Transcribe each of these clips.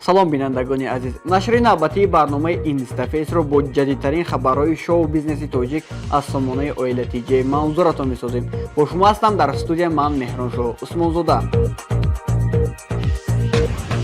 Салом, бинандагони азиз! Нашри навбатии барномаи Инстафейсро бо ҷадидтарин хабарҳои шоу бизнеси тоҷик аз сомонаи Оила ТЖ манзуратон месозем. Бо шумо ҳастам дар студия ман, Меҳроншоҳ Усмонзода.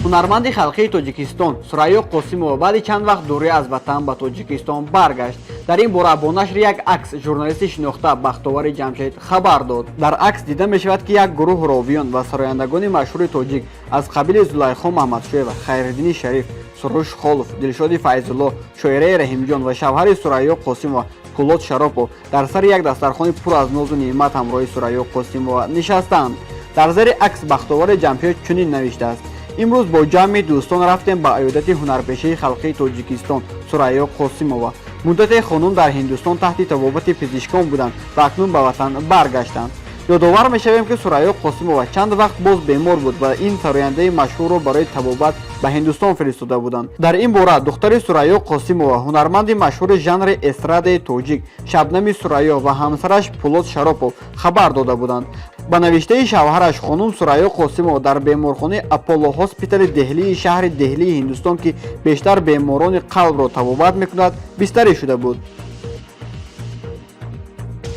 Ҳунарманди халқии Тоҷикистон Сурайё Қосимова баъди чанд вақт дурӣ аз ватан ба Тоҷикистон баргашт. Дар ин бора бо нашри як акс журналисти шинохта Бахтовари Ҷамшед хабар дод. Дар акс дида мешавад, ки як гурӯҳ ровиён ва сарояндагони машҳури тоҷик аз қабили Зулайхо Маҳмадшоева, Хайриддини Шариф, Суруш Холов, Дилшоди Файзулло, Шоираи Раҳимҷон ва шавҳари Сурайё Қосимова Пулод Шаропов дар сари як дастархони пур аз нозу неъмат ҳамроҳи Сурайё Қосимова нишастаанд. Дар зери акс Бахтовари Ҷамшед чунин навиштааст: «Имрӯз бо ҷамъи дӯстон рафтем ба аёдати ҳунарпешаи халқии Тоҷикистон Сурайё Қосимова. Муддате хонум дар Ҳиндустон таҳти табобати пизишкон буданд ва акнун ба ватан баргаштанд». Ёдовар мешавем, ки Сурайё Қосимова чанд вақт боз бемор буд ва ин сарояндаи машҳурро барои табобат ба Ҳиндустон фиристода буданд. Дар ин бора духтари Сурайё Қосимова, ҳунарманди машҳури жанри эстрадаи тоҷик Шабнами Сурайё ва ҳамсараш Пулод Шаропов хабар дода буданд. Ба навиштаи шавҳараш, хонум Сурайё Қосимова дар беморхонаи Аполло Ҳоспитали Деҳлии шаҳри Деҳлии Ҳиндустон, ки бештар беморони қалбро табобат мекунад, бистарӣ шуда буд.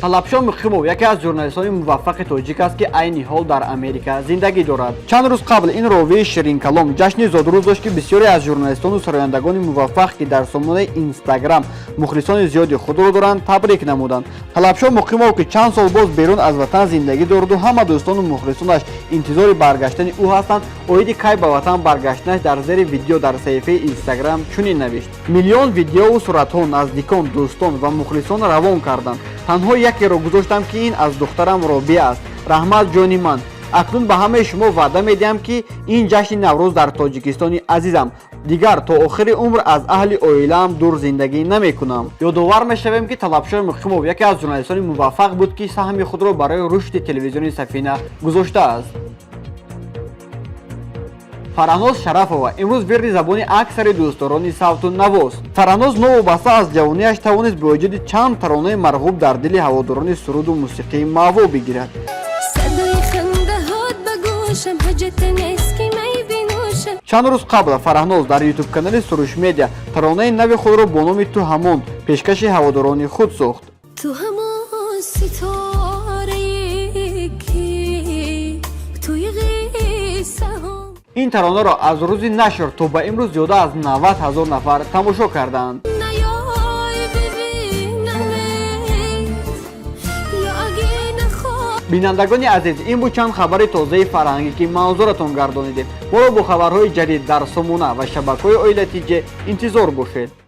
Талабшо Муқимов яке аз журналистони муваффақи тоҷик аст, ки айни ҳол дар Америка зиндагӣ дорад. Чанд рӯз қабл ин ровии ширинкалом ҷашни зодрӯз дошт, ки бисёре аз журналистону сарояндагони муваффақ, ки дар сомонаи Инстаграм мухлисони зиёди худро доранд, табрик намуданд. Талабшо Муқимов, ки чанд сол боз берун аз ватан зиндагӣ дораду ҳама дӯстону мухлисонаш интизори баргаштани ӯ ҳастанд, оиди кай ба ватан баргаштанаш дар зери видео дар саҳифаи Инстаграм чунин навишт: «Миллион видеову суратҳо наздикон, дӯстон ва мухлисон равон карданд. Танҳо якеро гузоштам, ки ин аз духтарам Робия аст. Раҳмат, ҷони ман. Акнун ба ҳамаи шумо ваъда медиҳам, ки ин ҷашни Наврӯз дар Тоҷикистони азизам. Дигар то охири умр аз аҳли оилаам дур зиндагӣ намекунам». Ёдовар мешавем, ки Талабшои Муқимов яке аз журналистони муваффақ буд, ки саҳми худро барои рушди телевизиони Сафина гузоштааст. Фараҳноз Шарафова имрӯз вирди забони аксари дӯстдорони савту навост. Фараҳноз новобаста аз ҷавониаш тавонист бо эҷоди чанд таронаи марғуб дар дили ҳаводорони суруду мусиқии маъво бигирад. Садои хандаҳот ба гӯшам, ҳаҷате нест, ки май бинӯшам. Чанд рӯз қабл Фараҳноз дар Ютуб-канали Суруш Медиа таронаи нави худро бо номи «Ту ҳамон» пешкаши ҳаводорони худ сохт. Ту ҳамон ситорае, ки туи қиссаҳо. Ин таронаро аз рӯзи нашр то ба имрӯз зиёда аз 90 ҳазор нафар тамошо кардаанд. Наёй бибинамет ё аге нахо. Бинандагони азиз, ин буд чанд хабари тозаи фарҳангӣ, ки манзуратон гардонидем. Моро бо хабарҳои ҷадид дар сомона ва шабакаҳои Оила ТЖ интизор бошед.